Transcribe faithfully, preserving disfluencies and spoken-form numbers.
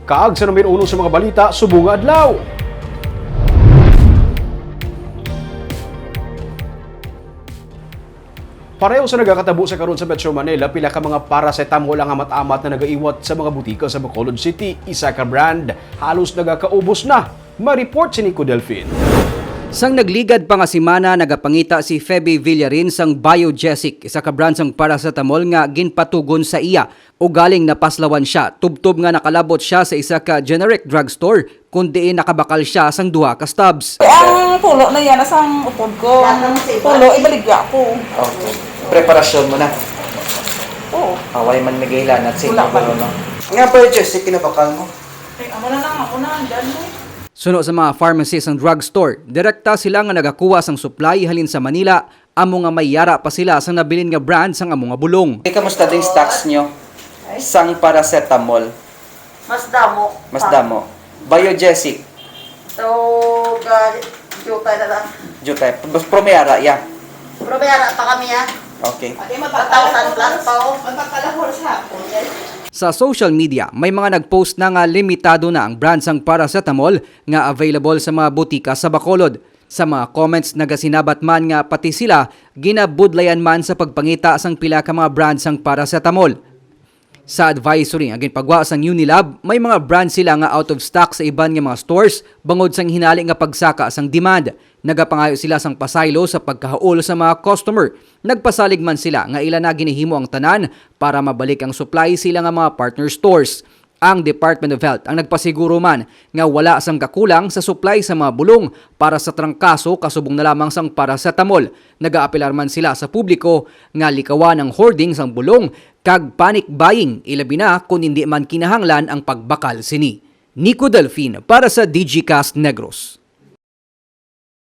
Kag sa numero uno sa mga balita subong nga adlaw. Pareho sa nagakatabo sa karon sa Metro Manila, pila ka mga paracetamol ang amat-amat na nagaiwat sa mga butika sa Bacolod City. Isa ka brand halos nagakaubos na. Ma-report si Nico Delfin. Sang nagligad pa nga semana, nagapangita si Feby Villarin sang Biogesic, isa ka brand sang paracetamol nga ginpatugon sa iya, ugaling napaslawan sia tubtob nga nakalabot sia sa isa ka generic drugstore, kun diin nakabakal sia sang duha ka stubs. Ang pulo na yan, asang upod ko. Ang pulo, ibaligya ko. Okay. Preparasyon mo na. Oo. Away man may gahilanat sa Wala inyo, pa. Pero, no? Nga ba, Jessica, kinabakal mo? Ay, amo na lang, amo na, ang dami. Suno sa mga pharmacy sang drugstore, direkta sila nga nagakuha sang supply halin sa Manila, amo nga may yara pa sila sang nabilin nga brand sang amo nga bulong. Eh, kamusta ding stocks nyo sang paracetamol? Mas damo. Mas Pa. Damo. Biogesic. So, ga-, jutay na lang. Jutay. Mas promyara, ya. Pero may ara pa kami, ah. Okay. Ate, magpapalahol. One thousand plus pa, oh. Magpapalahol sa hapon, eh. Sa social media, may mga nag-post na nga limitado na ang brand sang paracetamol nga available sa mga butika sa Bacolod. Sa mga comments, nagasinabat man nga pati sila ginabudlayan man sa pagpangita sang pila ka mga brand sang paracetamol. Sa advisory nga ginpagwa sang Unilab, may mga brand sila nga out of stock sa iban nga mga stores bangod sang hinali nga pagsaka sang demand. Nagapangayo sila sang pasaylo sa pagkahaul sa mga customer. Nagpasalig man sila nga ila na ginahimo ang tanan para mabalik ang supply sila nga mga partner stores. Ang Department of Health ang nagpasiguro man nga wala sang kakulang sa supply sa mga bulong para sa trangkaso kasubong na lamang sang paracetamol. Nagaapelar man sila sa publiko nga likawan ang hoarding sang bulong kag panic buying, ilabi na kon indi man kinahanglan ang pagbakal sini. Nico Delfin para sa Digicast Negros.